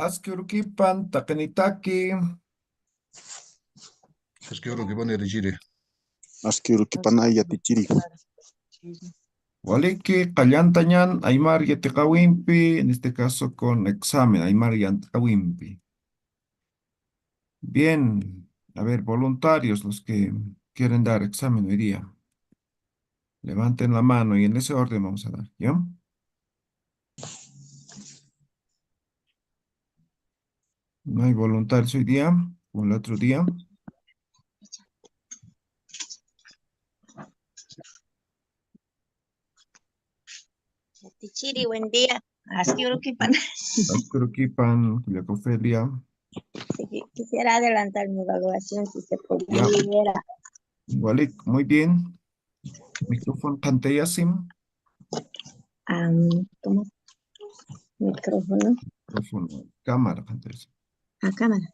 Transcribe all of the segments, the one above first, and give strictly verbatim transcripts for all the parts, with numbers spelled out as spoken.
Aski urukipan, taqinitaki. Aski urukipan yatichiri. Aski urukipanay yatichiri. Waliki, qallantañan aymar yatiqawimpi, en este caso con examen, aymar yatiqawimpi. Bien, a ver, voluntarios, los que quieren dar examen hoy día. Levanten la mano y en ese orden vamos a dar, ¿ya? No hay voluntarios hoy día, como el otro día. Yatichiri, buen día. Aski urukipan. Aski urukipan, kullaka Ofelia. Sí, qui- quisiera adelantar mi evaluación, si se pudiera. Walik, muy bien. Micrófono qhantayasim. Am, ¿cómo? Micrófono. Micrófono. Cámara qhantayasim. Ah, cámara.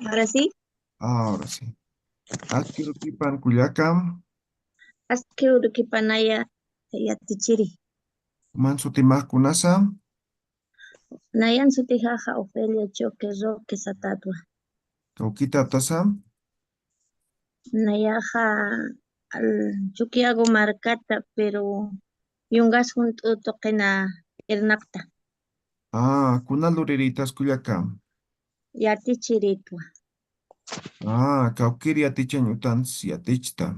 ¿Ahora sí? Ahora sí. Aski urukipan kullaka. Aski urukipanaya yatichiri. Juman sutimax kunasa? Nayan sutijaxa Ofelia Choque Roque satatwa. Kawkitatasa? Nayaxa al-, Chukiyago markata, pero yungas junt'u tuqina irnaqta. Ah, kuna luriritas kullaka? Yatichiritwa. Ah, kawkir yatichañ utans yatichta.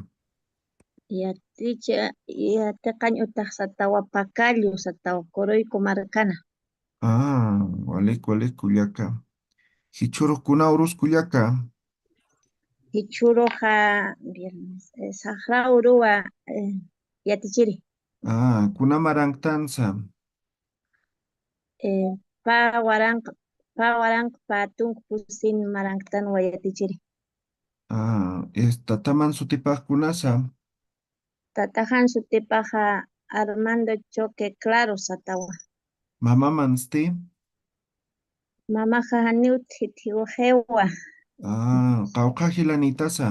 Yaticha, yatiqañ utax satawa Pakallu, satawa Coroico markana. Ah, walik, walik kullaka. Jichhürux kuna urus kullaka? Jichhüruxa viernes, eh, saqra uruwa, eh, yatichiri. Ah, kuna maranktansa? Eh, pä waranq, pä waranq pä tunk pusin maranktanwa yatichiri. Ah, es, tataman sutipax kunasa? Tataxan sutipaxa Armando Choque Claro satawa. Mamamansti? Mamaxa janiw thithiw jiwa. Ah, qawqha jilanitasa?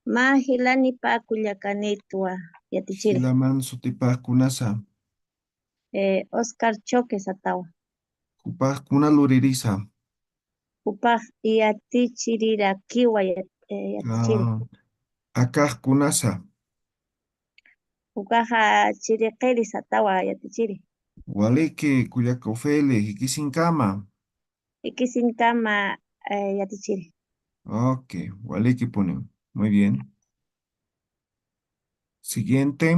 Mä jilani pä kullakanitwa yatichiri. Jilaman sutipax kunasa? Eh, Oscar Choque satawa. Jupax kuna luririsa? Jupax yatichirirakiwa yat-, eh, yatichiri. Ah, akax kunasa? Ukaxa chiriqiri satawa yatichiri. Waliki, kullaka Ofelia, jikisinkama. Jikisinkama, eh, yatichiri. Ok, walikipuni. Muy bien. Siguiente.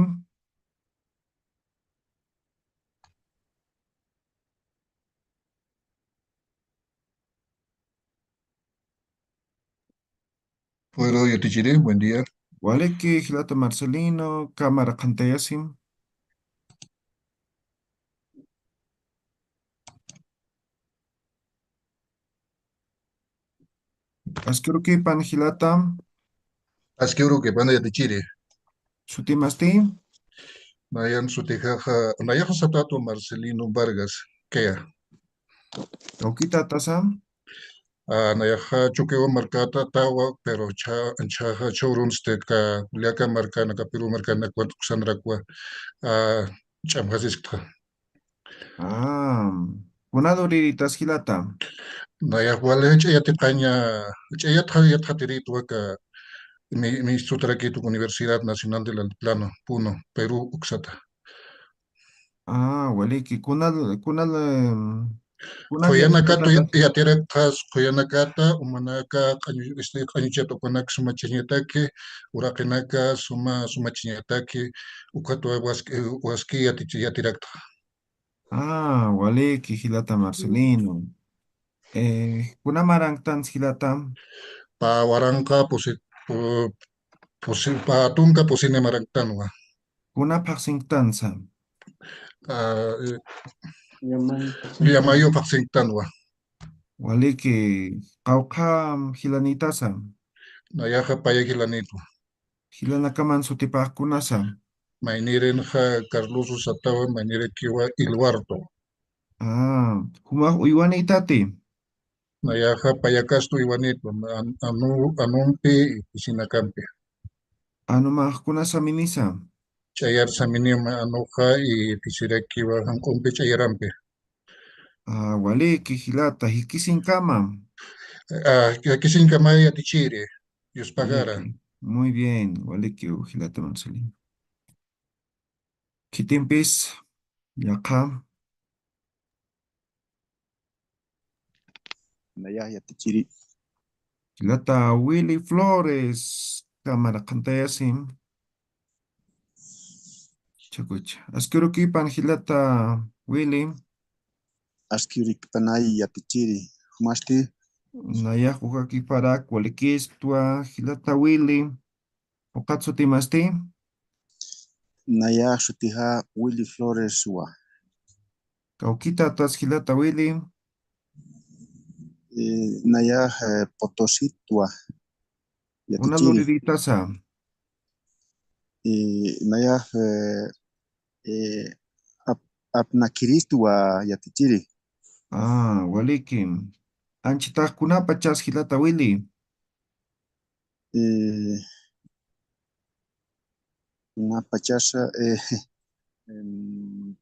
Puedo yatichiri, buen día. Waliki, jilata Marcelino, cámara qhantayasim. Aski urukipan jilata. Aski urukipan yatichiri. Sutimasti? Nayan sutijaxa, nayaxa satato Marcelino Vargas, kaya. Kawkitatasa? Ah, nayaxa Chukiwa markata tawa, pero cha, chaxa churunste ka, kullaka markana, ka Perú markana, kuanto kusanrakwa, ah, ch'amjasiskta. Ah, kuna luriritas jilata? Nayax wali ch'ayatiqaña, ch'ayatxa yatxatiritwa ka mi, mi sutarakitu Universidad Nacional del Altiplano, Puno, Perú, uksata. Ah, waliki, kunal, kunal, em, kunal Quyanakatu yatiqatas- yat-, yatiraktas, quyanakata, umanaka, q'añu-, este, q'añuchat ukanak sumachañataki, uraqinaka, suma, sumachañataki, ukatwa waski, waski yati-, yatirakta. Ah, waliki, jilata Marcelino. Eh, kuna maranktan jilata? Pä waranqa pusi, pu-, pusi, pä tunka pusini maranktanwa. Kuna phaxsinktansa? Ah, eh, Llamayo phaxsinktanwa. Waliki, qawqha jilanitasa? Nayaxa paya jilanitwa. Jilanakaman sutipax kunasa? Maynirinxa Carlos Usatawa, maynirakiwa Ilwarto. Ah, jumax uywanitati? Nayaxa payakastu uywanitwa, an-, anu, anumpi, pisinakampi. Anumax kunasa minisa? Ch'ayar saminima anuxa y pisirakiwa janq'umpi ch'ayarampi. Ah, waliki, jilata, jikisiñkama. Ah, jikisiñkama yatichiri, Dios pagara. Waliki. Muy bien, waliki, jilata Marcelino. Khitimpis, yaqha. Naya, yatichiri. Jilata Willy Flores, kamara qhantayasim. Chakucha. Aski urukipan jilata Willy. Aski urukipanay yatichiri. Jumasti. Nayax ukakiparak walikistwa jilata Willy. Ukat sutimasti. Nayax sutixa Willy Flores wa. Kawkita atas jilata Willy. Eh, nayax, eh, Potositwa. Una yatichiri. Luriritasa. Eh, nayax, eh, eh, ap-, apnakiristwa yatichiri. Ah, waliki. Anchitax kunapachas jilata Willy. Eh, kunapachasa, eh, em,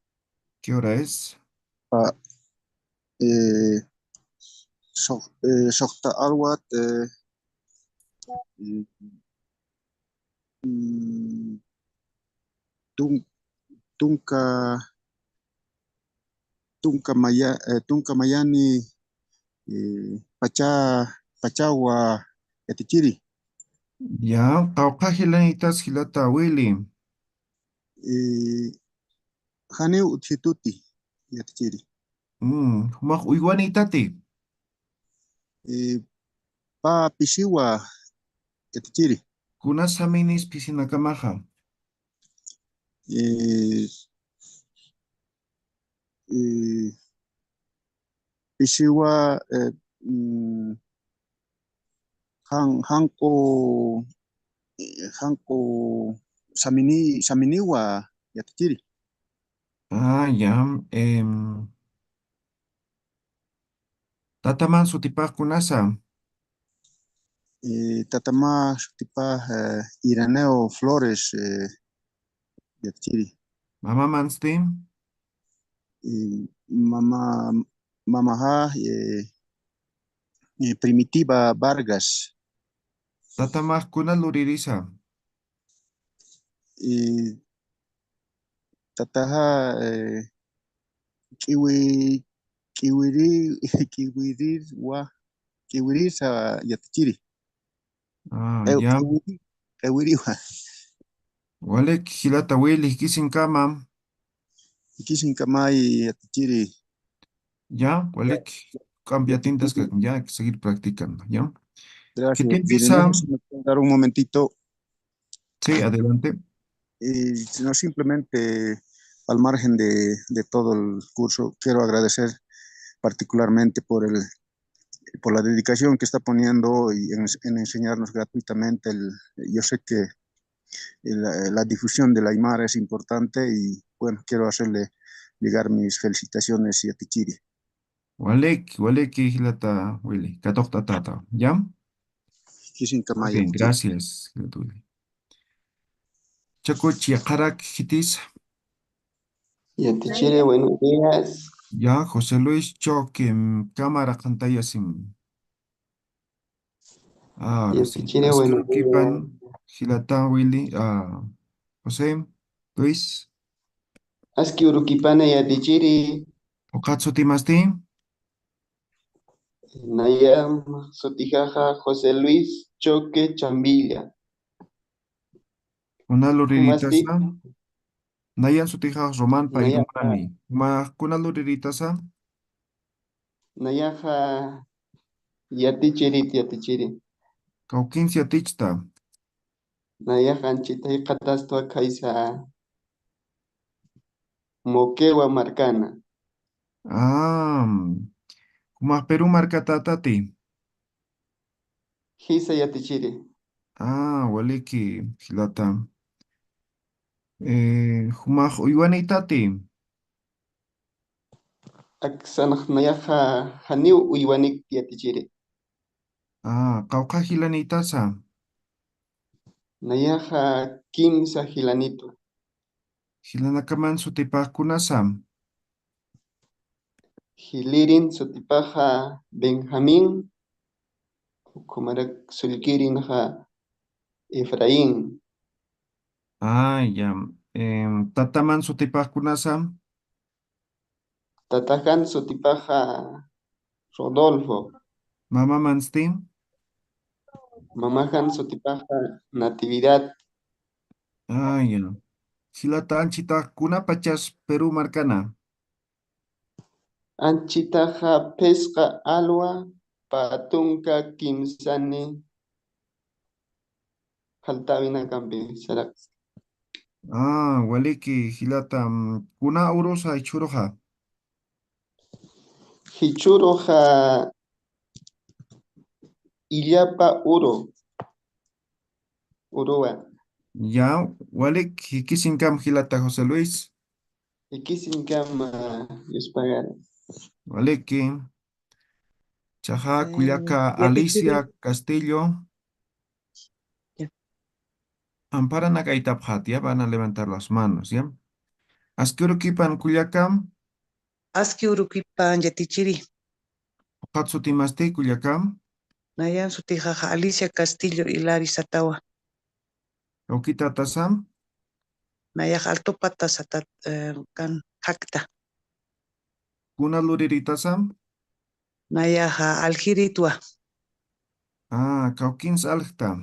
¿Qué hora es? Pa, eh, so-, eh, soxta alwat, eh, mm, mm, tun-, tunka, tunka maya-, eh, tunka mayani, eh, pacha, pachawa yatichiri. Ya, qawqha jilanitas jilata Willy. Eh, janiw utjituti yatichiri. Mm, jumax uywanïtati. Eh, pa pisiwa yatichiri. Kunas saminis pisinakamaxa. Eh, eh, pisiwa, eh, mm, jan-, janq'u, eh, janq'u samini-, saminiwa yatichiri. Ah, ya. Em, tataman sutipax kunasa. Eh, tatama sutipax, eh, Iraneo Flores, eh, yatichiri. Mamamansti. Eh, mama, mamaxa, eh, eh, Primitiva Vargas. Tatamax kuna luririsa. Eh, tataxa, eh, k'iwi-, k'iwiri-, k'iwirir wa, k'iwirisa yatichiri. Ah, ya. K'iwiri-, k'iwiriwa. Walik, jilata Willy, jikisiñkama. Jikisiñkamay yatichiri. Ya, walik, k'ampiyatintas, ya, hay que seguir practicando, ya. Gracias. Khitimpisa. Dar un momentito. Sí, adelante. Y sino simplemente al margen de, de todo el curso, quiero agradecer particularmente por el, por la dedicación que está poniendo y en, en enseñarnos gratuitamente. El, yo sé que la, la difusión del aymara es importante y, bueno, quiero hacerle llegar mis felicitaciones yatichiri. Walik, walik, jilata Willy, katuqt'atata, ¿ya? Jikisiñkamay. Bien, yatichiri. Gracias, jilata Willy. Chakuch, yaqharak, khitis. Yatichiri, buenos días. Ya, José Luis Choque, mm, cámara, pantalla sin. Ahora sí. Yatichiri, aski buenos días. Jilata Willy, ah, José Luis. Aski urukipana yatichiri. Ukat sutimasti. Nayam sutijaxa José Luis Choque Chambilla. Kuna luriritasa. Nayan sutijax Román Pairumani. Ma, kuna luriritasa. Nayaxa yatichirit yatichiri. Kawkins yatichta. Nayaxa anchita jikxatastwa khaysa Moquegua markana. Ah, jumax Perú markatätati. Jisa yatichiri. Ah, waliki, jilata. Eh, jumax uywanïtati. Aksanax nayaxa janiw uywanik yatichiri. Ah, qawqha jilanïtasa. Nayaxa kimsa jilanitwa. Jilanakaman sutipax kunasa. Jilirin sutipaxa Benjamín, ukhumarak sullkirinxa Efraín. Ah, ya. Em, tataman sutipax kunasa? Tatajan sutipaxa Rodolfo. Mamamansti? Mamajan sutipaxa Natividad. Ah, ya. Jilata, anchhitax kunapachas Perú markana? Anchhitaxa phisqa alwa pä tunka kimsani faltawinakampi saraqs. Ah, waliki, jilata, mm, kuna urusa jichhüruxa? Jichhüruxa illapa uru. Uruwa. Ya, walik, jikisinkam jilata José Luis. Jikisinkam, ah, yuspagara. Waliki. Chaxa Eh, kullaka yatichiri. Alicia Castillo. Ya. Amparanak aytapxät, ya, van a levantar las manos, ya. Aski urukipan kullakam. Aski urukipan yatichiri. Ukat sutimasti kullakam. Nayan sutixa Alicia Castillo Hilari satawa. Ukitatasam. Nayax Altupata satat, eh, kan jakta. Kuna luriritasam. Nayaxa aljiritwa. Ah, kawkins aljta.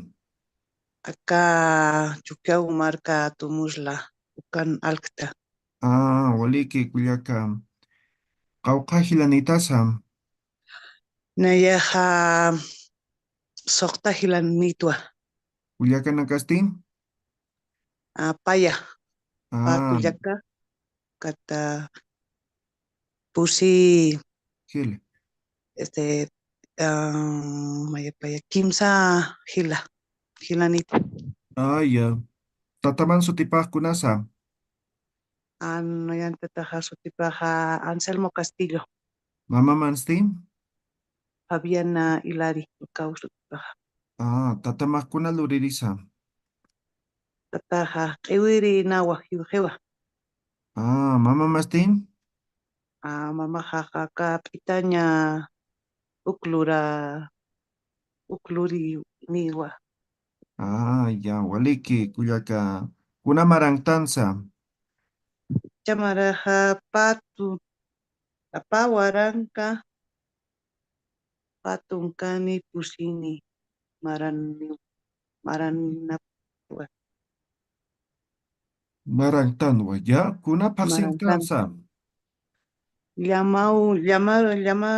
Aka Chukiyawu marka tumusla ukan aljta. Ah, waliki kullaka. Qawqha jilanitasam. Nayaxa suxta jilanitwa. Kullakanakasti. Ah, paya. Pa Ah, kullaka. Kata pusi, jil. Este, ah, maya paya kimsa jila. Jilanita. Ah, ya. Tataman sutipax kunasa? An, nayan tataxa sutipaxa Anselmo Castillo. Mamamansti. Fabiana Hilari, ukaw sutipaxa. Ah, tatamax kuna luririsa? Tataxa q'iwirinawa, jiwxiwa. Ah, mamamasti. Ah, mamaxa aka p'itaña uk lura, uk luriniwa. Ah, ya, waliki kullaka. Kuna maranktansa? Chamaraxa patu, pä waranka, pä tunkani pusini, marani, maranapwa. Maranktanwa, ya, kuna phaxsintansa? Llamaw, llama, llama,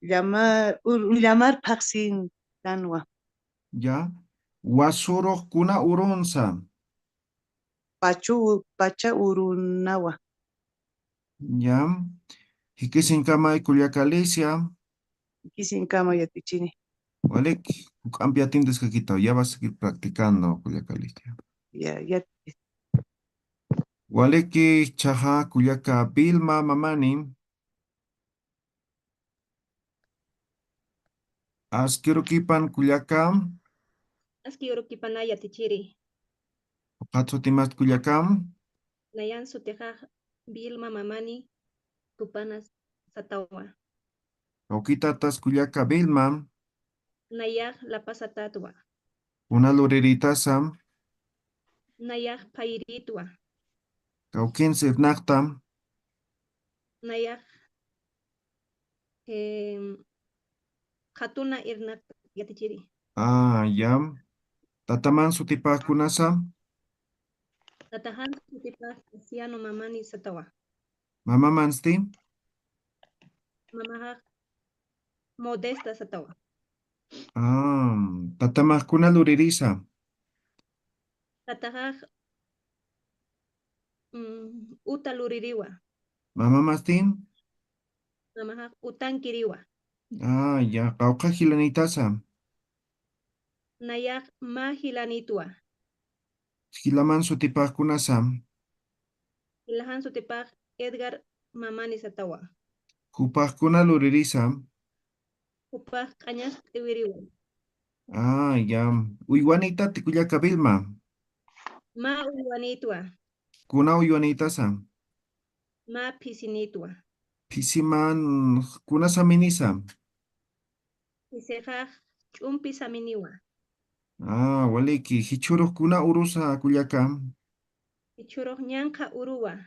llama, ur-, llamar phaxsintanwa. Ya, wasurux kuna urunsa? Pachu, pacha urunawa. Ya. Jikisinkama kullaka Alicia. Jikisinkama yatichini. Walik, juk'ampi atindiskakitaw, ya va a seguir practicando, kullaka Alicia. Ya, ya. Waliki, chaxa kullaka Vilma Mamani. Aski urukipan kullaka. Aski urukipanay yatichiri. Ukat sutimast kullaka. Nayan sutixax Vilma Mamani Tupana satawa. Kawkitatas kullaka Vilma. Nayax La Paz satatwa. Kuna luriritasa. Nayax Phayritwa. Kawkins irnaqta. Nayax, em, Qhatuna irnaqta yatichiri. Ah, ya. Tataman sutipax kunasa? Tataxan sutipax Asiano Mamani satawa. Mamamansti? Mamaxax Modesta satawa. Ah, tatamax kuna luririsa? Tataxax, mm, Uta luririwa. Mamamasti? Mamaxax Utankiriwa. Ah, ya, qawqha jilanitasa? Nayax mä jilanitwa. Jilaman sutipax kunasa? Jilaxan sutipax Edgar Mamani satawa. Jupax kuna luririsa? Jupax Q'añas Q'iwiriwa. Ah, ya. Uywanitati kullaka Vilma? Mä uywanitwa. Kuna uywanitasa? Mä phisinitwa. Phisiman, kuna saminisa? Phisixax ch'umpi saminiwa. Ah, waliki. Jichhurux kuna urusa kullaka? Jichhurux ñanqha uruwa.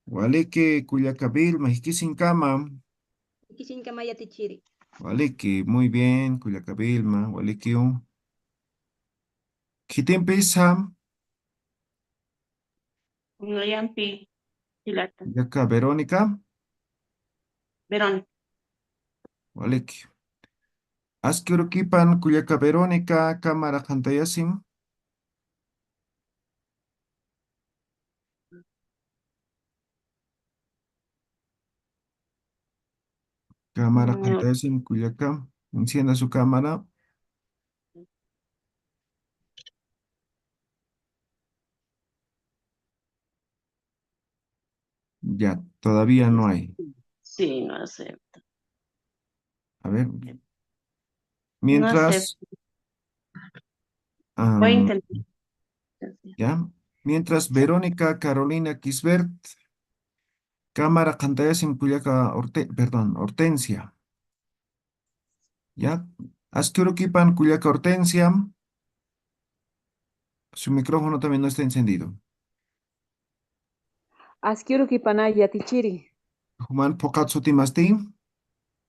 Waliki, kullaka Vilma, jikisiñkama. Jikisiñkama yatichiri. Waliki, muy bien, kullaka Vilma, walikiw. Khitimpisa? Kunallampi jilata. Kullaka Verónica? Verónica. Waliki. Aski urukipan kullaka Verónica, cámara qhantayasim. Cámara qhantayasim kullaka. Encienda su cámara. Ya, todavía no hay. Sí, no acepta. A ver. No acepta. Mientras, voy a intentar. Ya. Mientras Verónica Carolina Quisbert, cámara qhantayasim kullaka Horte-, perdón, Hortensia. Ya. Aski urukipan kullaka Hortensia. Su micrófono también no está encendido. Aski urukipanay yatichiri. Juman phuqhat sutimasti?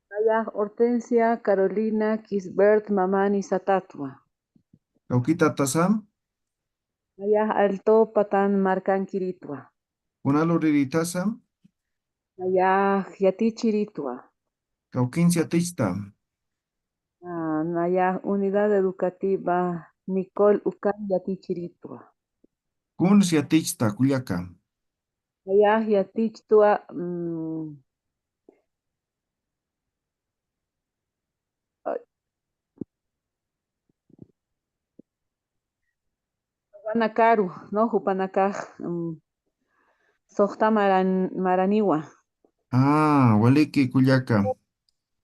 Nayax Hortensia Carolina Quisbert Mamani Satatwa. Kawkitatasa? Nayax Alto Patan markankiritwa. Kuna luriritasa? Nayax yatichiritwa. Kawkins yatichta? Ah, nayax Unidad Educativa Nicole Ukan yatichiritwa. Kuns yatichta kullaka? Nayax yatichtwa, mm, ay, Jupanakaru, ¿no? Jupanakax, mm, suxta maran-, maraniwa. Ah, waliki kullaka.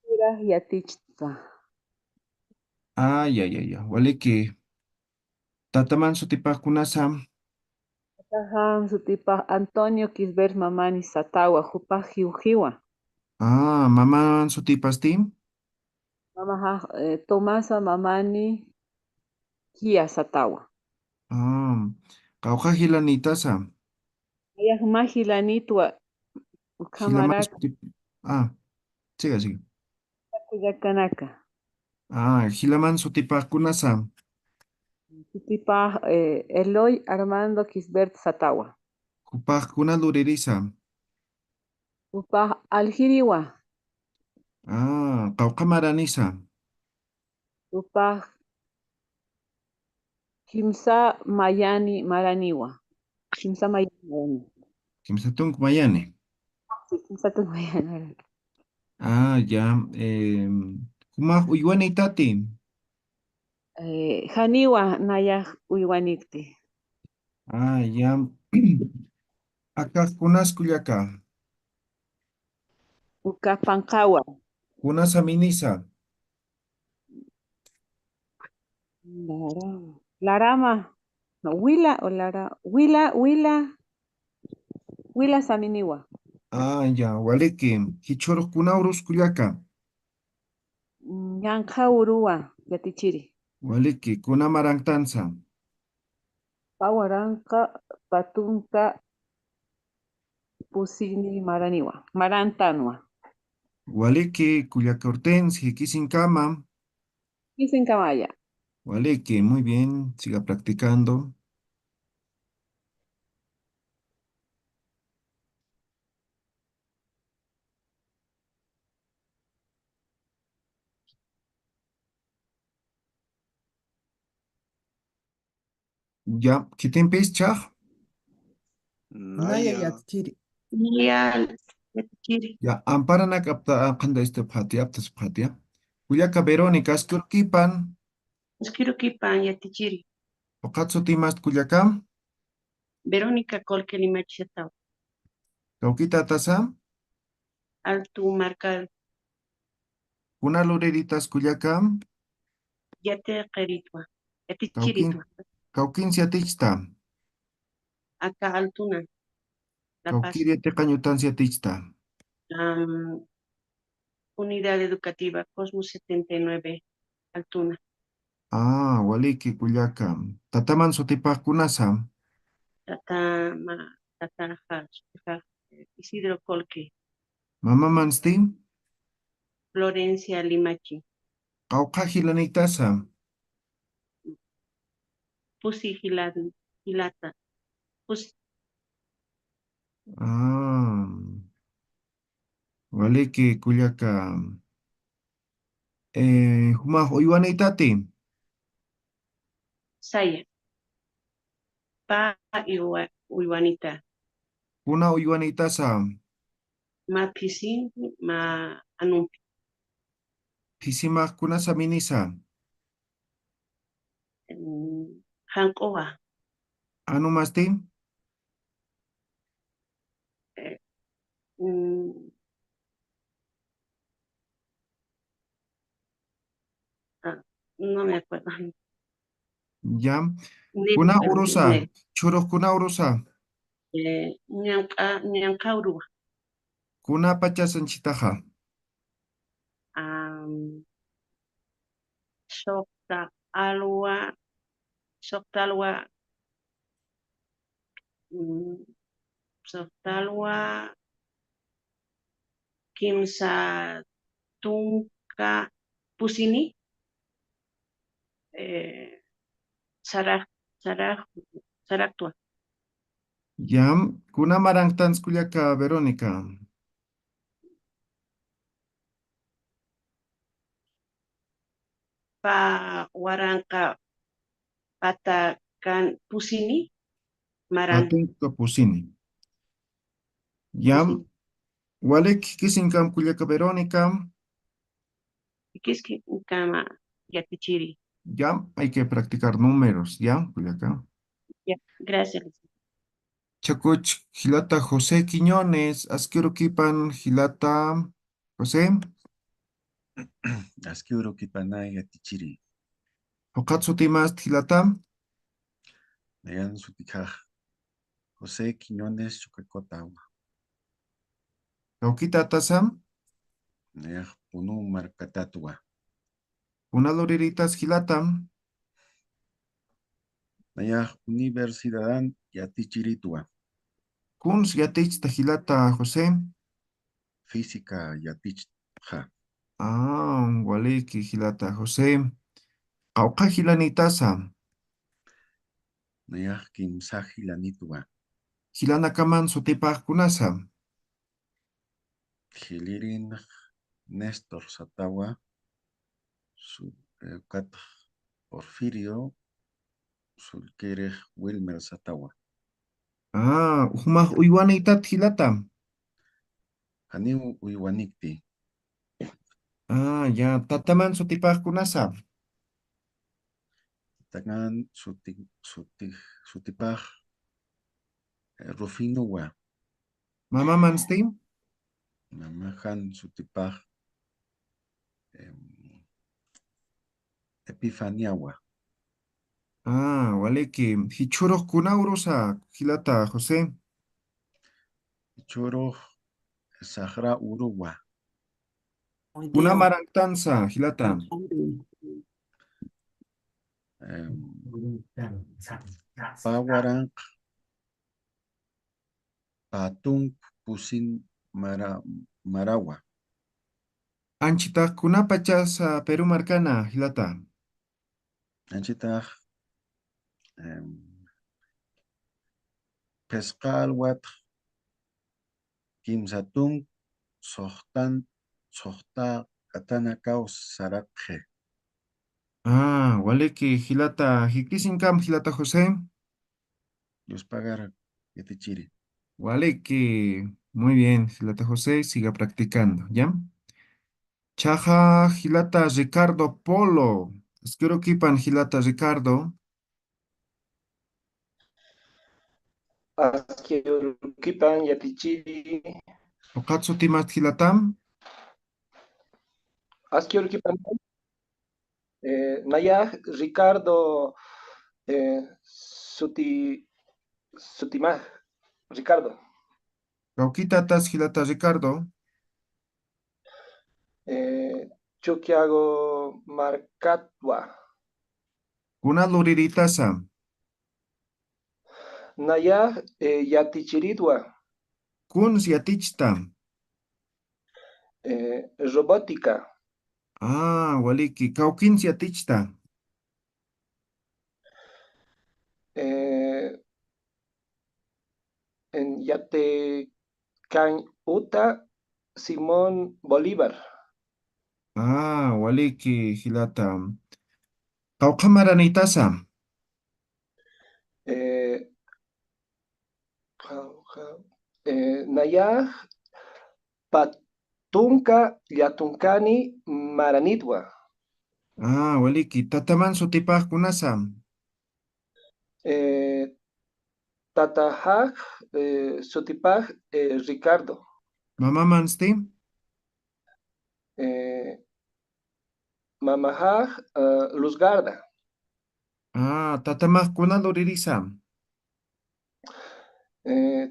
Urax yatichta. Ah, ya, ya, ya. Waliki. Tataman sutipax kunasa? Tataxan sutipax Antonio Quisbert Mamani Satawa, jupax jiwjiwa. Ah, mamaman sutipasti? Mamaxax, eh, Tomasa Mamani Kia Satawa. Ah, qawqha jilanïtasa? Nayax mä jilanïtwa, ukhamaraki. Jilaman suti-, ah, siga, siga. Kullakanaka. Ah, jilaman sutipax kunasa? Sutipax, eh, Eloy Armando Quisbert Satawa. Jupax kuna luririsa? Jupax aljiriwa. Ah, qawqha maranisa? Jupax kimsa mayani maraniwa. Kimsa mayani marani. Kimsa tunk mayani. Sí, kimsa tunk mayani marani. Ah, ya. Em, jumax uywanïtati? Eh, janiwa nayax uywanïkti. Ah, ya. Akax kunas kullaka? Uka panqhawa. Kuna saminisa? Larama. Larama. No, wila o lara-, wila, wila, wila saminiwa. Ah, ya, waliki. Jichhürux kuna urus kullaka? Mm, ñanqha uruwa, yatichiri. Waliki, kuna marantansa? Pä waranqa, pä tunka, pusini maraniwa, marantanwa. Waliki, kullaka Hortensia, jikisiñkama. Jikisiñkamaya. Waliki, muy bien, siga practicando. Ya, khitimpis chhax? Naya, naya yatichiri. Naya yatichiri. Ya, amparanak apta, qhantaysipxäti, aptasipxäti, ya. Kullaka Verónica, aski urukipan? Aski urukipan, yatichiri. Phuqhat sutimasti kullaka? Verónica Colque Limachi Satawa. Kawkitatasa? Alto Marcal. Kuna lurirïtas kullaka? Yatiqiritwa. Yatichiritwa. Kawkin-, kawkins yatichta? Aka Altuna. La Paz. Kawkir yatiqañ utans yatichta? am, Unidad Educativa Cosmos setenta y nueve, Altuna. Ah, waliki kullaka. Tataman sutipax kunasa? Tata, ma, tataxa, sutixa, eh, Isidro Colque. Mamamansti? Florencia Limachi. Qawqha jilanïtasa? Pusi jila-, jilata. Pusi. Ah. Waliki kullaka. Eh, jumax uywanïtati? Saya. Pa iwa-, uywanita. Kuna uywanïtasa? Ma phisini, ma anumpi. Phisimax kunasa minisa? Mm, Janq'uwa. Anumasti? Eh, mm, ah, no me acuerdo. Ya. Ne-, Kuna eh, urusa, ne-, churux kuna urusa. eh, ñanq'a, ñanq'a uruwa. Kuna pachas anchitaxa? Am, suxta alwa, suxta alwa, mm, suxta alwa, kimsa tunka pusini, eh, sarax, sarax, saraxtwa. Ya, kuna maranqtans kullaka Verónica? Pa waranqa patakan pusini, maran. Patunka pusini. Ya, Pusini. Walik, jikisinkam kullaka Verónica. Jikisinkama yatichiri. Ya, hay que practicar números, ya, kullaka. Ya, gracias. Chakuch, jilata José Quiñones, aski urukipan, jilata José. Aski urukipanay yatichiri. Juqat sutimast, jilata? Nayan sutikax José Quiñones Chukakotawa. Kawkitatasam? Nayax Punu markatatwa. Kuna luriritas, jilata? Nayax universidadan yatichiritwa. Kuns yatichta, jilata José? Física yatichta. Ah, waliki, jilata José. Qawqha jilanitasa? Nayax kimsa jilanitwa. Jilanakaman sutipax kunasa? Jilïrin Néstor satawa, su, eh, ukatx Porfirio, sullkirix Wilmer satawa. Ah, jumax uywanïtat, jilata? Janiw uywanikti. Ah, ya, tataman sutipax kunasa? Tataman suti, suti, sutipax, eh, Rufinuwa. Mamamansti? Mamaxan sutipax, em, Epifaniawa. Ah, waliki. Jichhürux kuna urusa, jilata José? Jichhürux saxra uruwa. Kuna maranktansa, jilata? Em, pa waranq, pa tunk pusin mara, marawa. Anchitax kunapachasa Perú markana, jilata? Anchitax, em, phisqa alwatx kimsa tunk suxtan, suxta k'atanakaw saraqxi. Ah, waliki, jilata, jikisinkam, jilata José. Dios pagar, yatichiri. Waliki, muy bien, jilata José, siga practicando, ¿ya? Chaxa, jilata Ricardo Polo. Aski urukipan, jilata Ricardo. Aski urukipan, yatichiri. Juqat sutimast, jilatam? Aski urukipan. Eh, nayax Ricardo, eh, suti, sutimax, Ricardo. Kawkitatas, jilata Ricardo. eh, Chukiyawu markatwa. Kuna lurirïtasa? Nayax, eh, yatichiritwa. Kuns yatichta? Eh, robótica. Ah, waliki. Kawkins yatichta? Eh, en Yatikañ uta Simón Bolívar. Ah, waliki, jilata. Qawqha maranïtasa? Eh, qawqha, eh, nayax pä tunka llatunkani maranïtwa. Ah, waliki. Tataman sutipax kunasa? Eh, tataxax, eh, sutipax, eh, Ricardo. Mamamansti? Eh, mamaxax, eh, Luz Garda. Ah, tatamax kuna luririsa? Eh,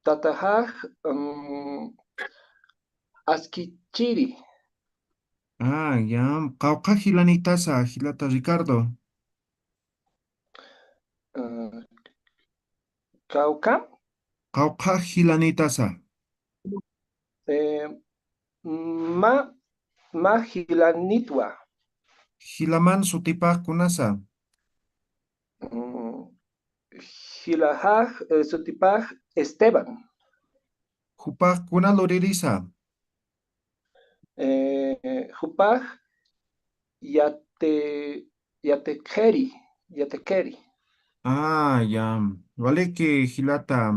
tataxax, mm, Askichiri. Ah, ya. Qawqha jilanïtasa, jilata Ricardo? Eh, kawkha? Qawqha jilanïtasa? Eh, mä, mä jilanïtwa. Jilaman sutipax kunasa? Mm, jilaxax, eh, sutipax Esteban. Jupax kuna luririsa? Eh, jupax yati, yatiqiri, yatiqiri. Ah, ya. Waliki, jilata.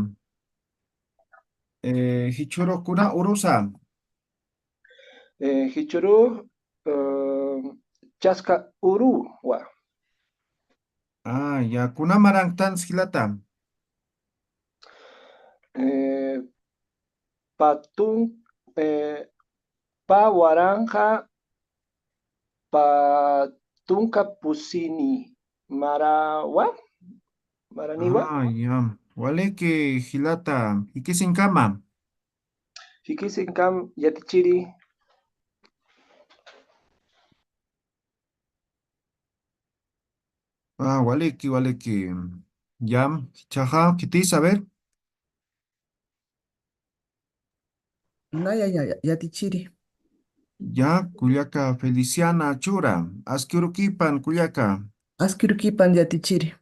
Eh, jichhürux kuna urusa? Eh, jichhürux, eh, Chaska uruwa. Ah, ya. Kuna maranktansa, jilata? Eh, pä tun, eh, pä waranqa, pä tunka pusini marawa, maraniwa. Ah, ya. Waliki, jilata, jikisiñkama. Jikisiñkam yatichiri. Ah, waliki, waliki. Ya, jichhaxa, khitis, a ver. Naya, ya, ya, yatichiri. Ya, kullaka Feliciana Chura. Aski urukipan, kullaka. Aski urukipan, yatichiri.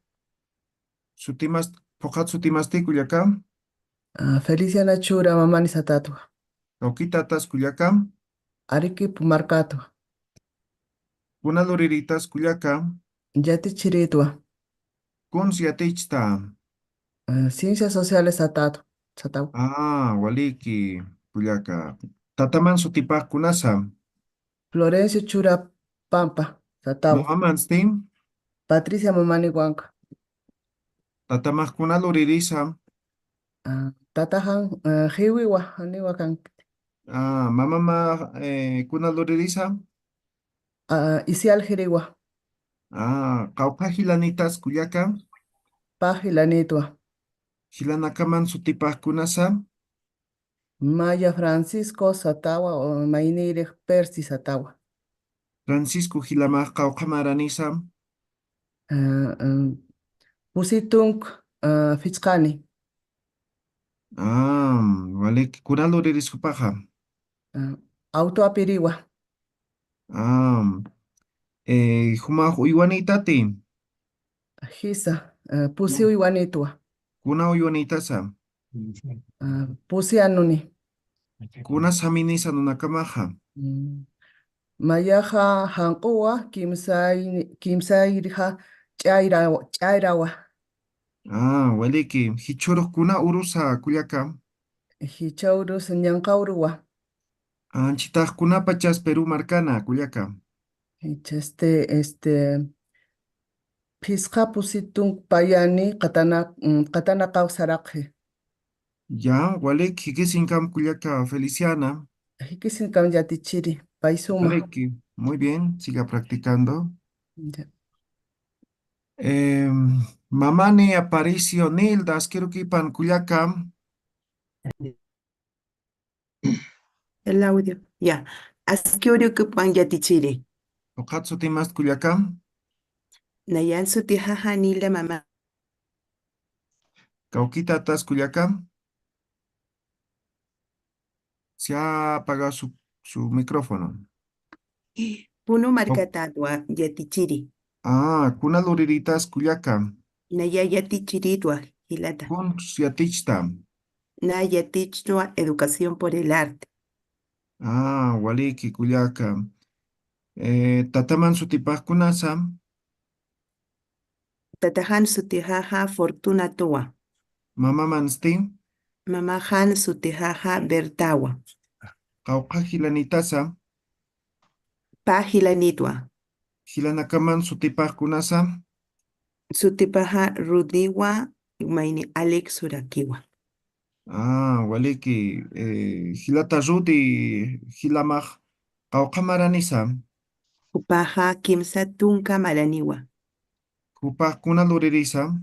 Sutimas, phuqhat sutimasti, kullaka? Ah, Feliciana Chura, Mamani Satatwa. Kawki tatas, kullaka? Arequipa markatwa. Kuna lurirïtas, kullaka? Yatichiritwa. Kuns yatichta? Ah, Ciencias Sociales Satatwa, Satawa. Ah, waliki, kullaka. Tataman sutipax kunasa? Florencio Chura Pampa, Satawa. Mamamansti? Patricia Mamani Huanca. Tatamax kuna luririsa? Ah, tataxan, ah, Jiwiwa, janiwa kan. Ah, mamama, eh, kuna luririsa? Ah, Isial Jiriwa. Ah, qawqha jilanïtas, kullaka? Pä jilanïtwa. Jilanakaman sutipax kunasa? Maya Francisco Satawa, o maynïrix Percy Satawa. Francisco jilamax qawqha maranisa? Ah, ah, Pusi tunk, ah, Fichqani. Ah, waliki, kuna luriris jupaxa? Ah, auto apiriwa. Ah, eh, jumax uywanïtati? Jisa, ah, pusi uywanïtwa. Kuna uywanïtasa? Ah, pusi anuni. Kuna saminisa nunakamaxa? Mm. Mayaxa janq'uwa, kimsay-, kimsayrixa ch'ayrawa, ch'ayrawa. Ah, waliki, jichhürux kuna urusa, kullaka? Jichha urus ñanqa uruwa. Anchitax kunapachas Perú markana, kullaka? Jichha, este, este, phisqa pusi tunk payani qatana-, mm, qatanaqaw saraqhi. Ya, walik, jikisiñkam kullaka Feliciana. Jikisiñkam yatichiri, pay suma. Waliki, muy bien, siga practicando. Ya. Em, Mamani Aparicio Nilda, aski urukipan kullaka. El audio. Ya. Aski urukipwan yatichiri. Phuqhat sutimasti kullaka? Nayan sutixa Janila mama. Kawkitatas kullaka? Se ha apagado su, su micrófono. Puno markatatwa yatichiri. Ah, kuna luriritas kullaka? Naya yatichiritwa jilata. Kun yatichta? Na yatichwa educación por el arte. Ah, waliki kullaka. Eh, tataman sutipax kunasa? Tataxan sutixaxa Fortunatowa. Mamamansti? Mamaxan sutixaxa Bertawa. Qawqha jilanitasa? Pä jilanitwa. Jilanakaman sutipax kunasa? Sutipaxa Rudiwa, mayni Alex Urakiwa. Ah, waliki, eh, jilata Rudy, jilamax qawqha maranisa? Jupaxa kimsa tunka maraniwa. Jupax kuna luririsa?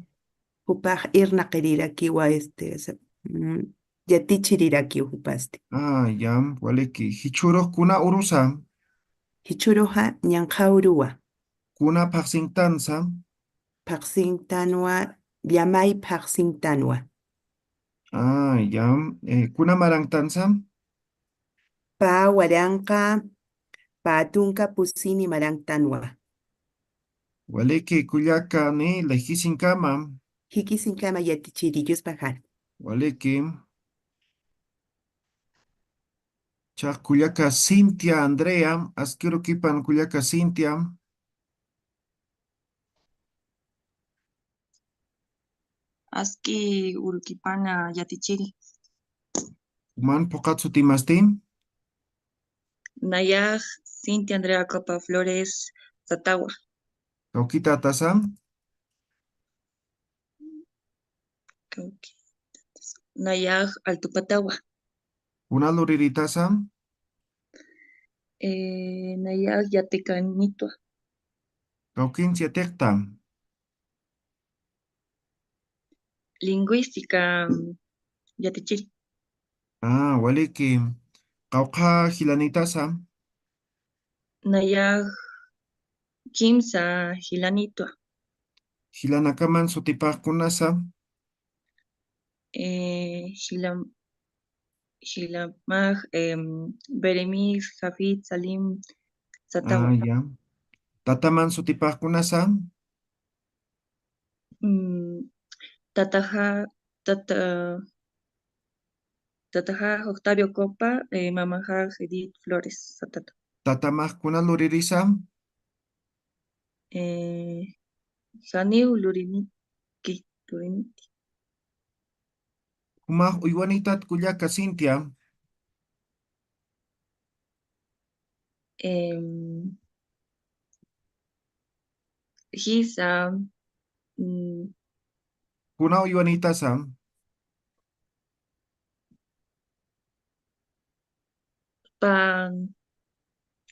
Jupax irnaqirirakiwa, este, sa-, mm, yatichirirakiw jupasti. Ah, ya, waliki. Jichhürux kuna urusa? Jichhüruxa ñanqha uruwa. Kuna phaxsinktansa? Phaxsinktanwa, llamay phaxsinktanwa. Ah, ya. Eh, kuna maranktansa? Pä waranqa, pä tunka pusini maranktanwa. Waliki kullaka, ni, jikisinkama. Jikisinkama yatichiri, Diospajar. Waliki. Chaq kullaka Cintia Andrea, aski urukipan kullaka Cintia. Aski urukipana yatichiri. Juman phuqhat sutimasti? Nayax Cintia Andrea Copa Flores Satawa. Kawkitatasa? Kawkitatasa. Nayax Altupatawa. Kuna luriritasa? Eh, nayax yatikanitwa. Kawkins yatiqta? Lingüística yatichiri. Ah, waliki. Qawqha jilanitasa? Nayax kimsa jilanitwa. Jilanakaman sutipax kunasa? Eh, jilam-, jilamax, em, Beremiz, Jafit, Salim, Satawa. Ah, ya. Tataman sutipax kunasa? Mm, tataxa, tata, tataxa Octavio Copa, eh, mamaxa Edith Flores Satata. Tatamax kuna luririsa? Eh, janiw luriniti, luriniti. Jumax uywanitat kullaka Cintia? Em, jisa, mm, kuna uywanitasa? Pan.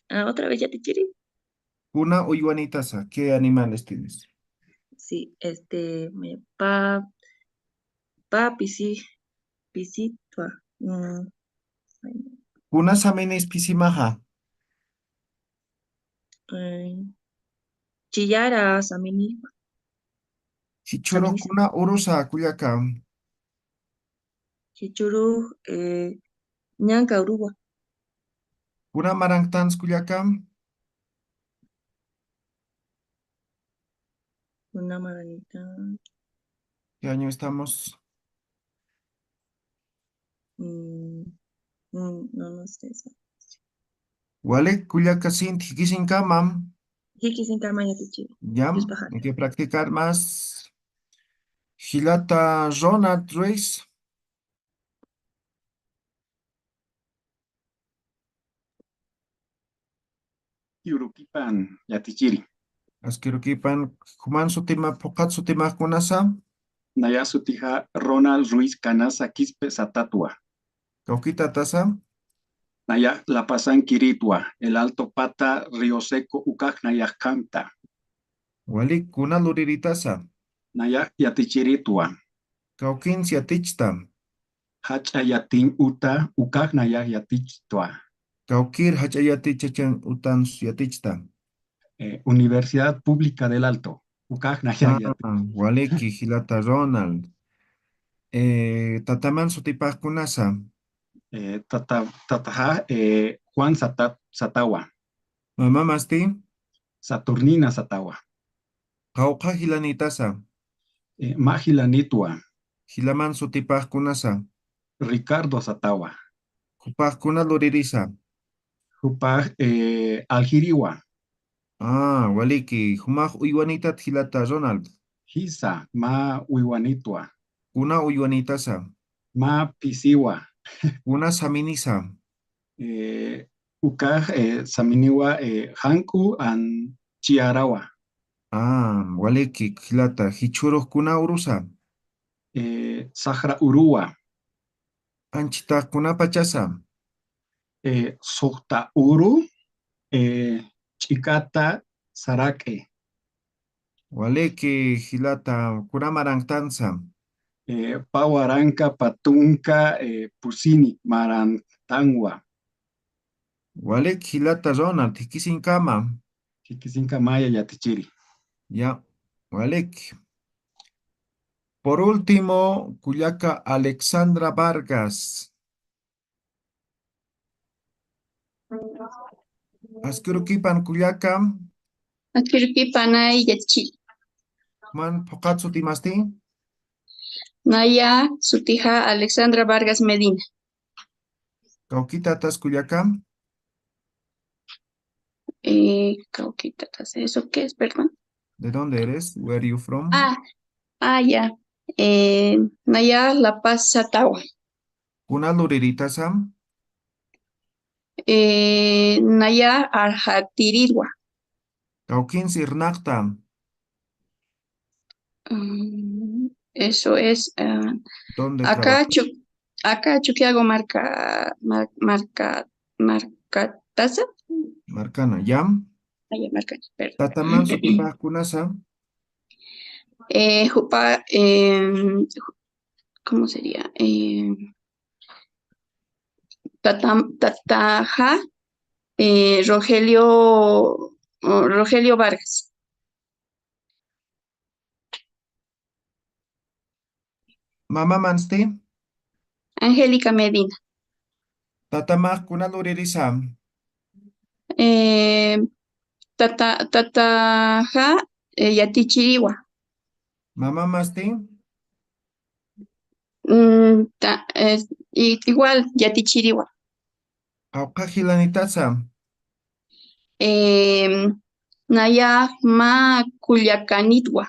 Ah, otra vez yatichiri. Kuna uywanitasa, ¿qué animales tienes? Sí, este, me, pa, pa, pisi, pisitwa. Mm. Kuna saminis pisimaxa? Eh, chiyara samini. Jichhürux kuna urusa kullaka? Jichhürux, eh, ñanka uruwa. Kuna maranktans kullaka? Kuna maranktans. ¿Qué año estamos? Mm, mm, no, no sé eso. Walik kullaka Cintia, jikisinkama. Jikisinkama yatichiri. Ya, hay que practicar más. Jilata Ronald Ruiz. Aski urukipan yatichiri. Aski urukipan, juman sutima, phuqhat sutimax kunasa? Nayax sutixa Ronald Ruiz Canasa Quispe Satatwa. Kawkitatasa? Nayax La Pazankirïtwa, El Alto Pata, Río Seco, ukax nayax kamta. Walik, kuna luriritasa? Nayax yatichirïtwa. Kawkins yatichta? Jach'a yatiñ uta, ukax nayax yatichtwa. Kawkïr jach'a yatichachan utansu yatichta. Eh, Universidad Pública del Alto. Ukax nayax yatichta. Ah, waliki, jilata Ronald. Eh, tataman sutipax kunasa. Eh, tata, tataxa, eh, Juan Sata-, Satawa. Mamamasti? Saturnina Satawa. Qawqha jilanïtasa. Eh, mä jilanïtwa. Jilaman sutipax kunasa. Ricardo Satawa. Jupax kuna luririsa. Jupax, eh, aljiriwa. Ah, waliki, jumax uywanïtat jilata Ronald. Jisa, mä uywanïtwa. Kuna uywanïtasa. Mä phisiwa. Kuna saminisa. Eh, ukax, eh, saminiwa, eh, jank'u an chiyarawa. Ah, waliki, jilata, jichhürux kuna urusa. Eh, sajra uruwa. Anchhitax kuna pachasa. Eh, suxta uru, eh, ch'ikata sarak'i. Waliki, jilata, kuna maranktansa. Eh, pä waranka, pä tunka, eh, pusini marantanwa. Waliki, jilata Ronald, jikisiñkama. Jikisiñkamaya yatichiri. Ya, waliki. Por último, kullaka Alexandra Vargas. Askirukïpan kullaka. Askirukïpanay yatichiri. Man phuqhat sutimasti. Naya sutixa Alexandra Vargas Medina. Kawkïtatas kullaka. Eh, kawkïtatas, ¿eso qué es, perdón? ¿De dónde eres? Where are you from? Ah, ah, ya. Eh, naya La Paz Satawa. Kuna lurirïtasa. Eh, naya arxatirirwa. Kawkïnsa irnaqta. Mm, eso es, ah, ¿dónde aka trabaja? Chu-, aka Chukiyawu marka, mar-, marka, markatasa. Markana, ya. Ay, markana, perdón. Tataman sutipax kunasa. Eh, jupa, em, ¿cómo sería? Em, tatam-, tataxa, eh, Rogelio, oh, Rogelio Vargas. Mamamansti? Angélica Medina. Tatamax kuna luririsa. Eh, tata, tataxa, eh, yatichiriwa. Mamamasti? Mm, ta-, eh, i-, igual, yatichiriwa. Qawqha jilanïtasa. Em, nayax mä kullakanïtwa.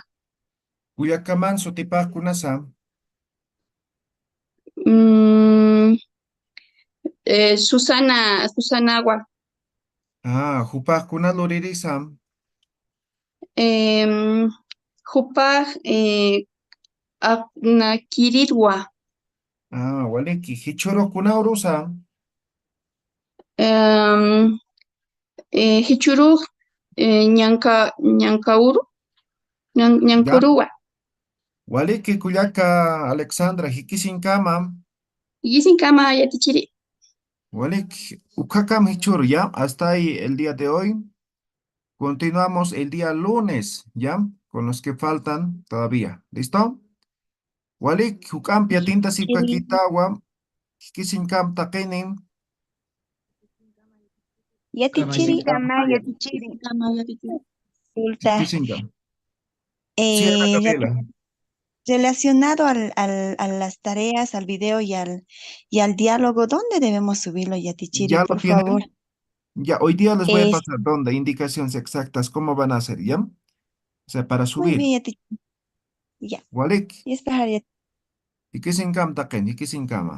Kullakaman sutipax kunasa. Mm, eh, Susana, Susanawa. Ah, jupax kuna luririsa. Em, jupax, eh, aqnakirirwa. Ah, waliki. Jichhürux kuna urusa. Em, eh, jichhürux, eh, ñanka, ñanka uru, ñan-, ñanka uruwa. Waliki kullaka Alexandra, jikisiñkama. Jikisiñkama yatichiri. Waliki, ukhakam jichhüru, ¿ya? Hasta ahí el día de hoy. Continuamos el día lunes, ¿ya? Con los que faltan todavía. ¿Listo? Walik, juk'ampi atintasipkakïtawa, jikisiñkam taqini. Yatichiri. Kama yatichiri. Kama yatichiri. Consulta. Jikisiñkam. Eh, sí, Ana Gabriela. Relacionado al, al, a las tareas, al video y al, y al diálogo, ¿dónde debemos subirlo, Yatichiri, por favor? Ya lo tienen. Ya, hoy día les voy a pasar dónde, indicaciones exactas, cómo van a hacer, ¿ya? O sea, para subir. Muy bien, Yatichiri. Ya. Walik. Jikisiñkam taqin, jikisiñkama.